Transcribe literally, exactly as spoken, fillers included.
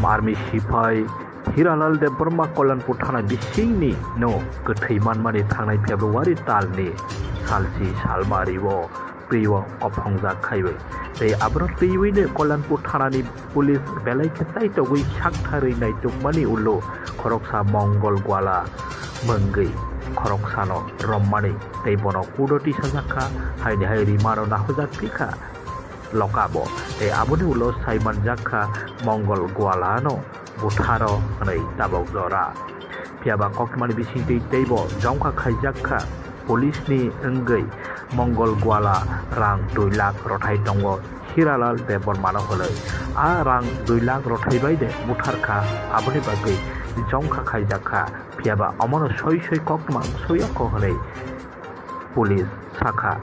Army sipai Hiralal Debbarma Kolyanpur thana bisingni no kwthwi manmani thangnai February talni salsi salmari o twiwi kophongjak khaiwi. Tei abono twiwino Kolyanpur thanani police belai khe chaitogwi saktharwi naitukmani ulo khoroksa Mongol Gwala mungwi khoroksano rommani tei bono kudo tisajakha, haini hai rimano nahojak phikha lokabo. Tei aboni ulo saimanjakha Mongol Gwalano butharo hwnwi tabok jora. Phiyaba koktwmani bisingtwi teibo jongkha khaijakha police ni wngwi Mongol Gwala rang dui lakh rothai tongo Hiralal Debbarmano hwnwi. A rang dui lakh rothai bai de butharkha, aboni bagwi jongkha khaijakha. Phiyaba omono soi soi koktwma soi okho hwnwi police sakha.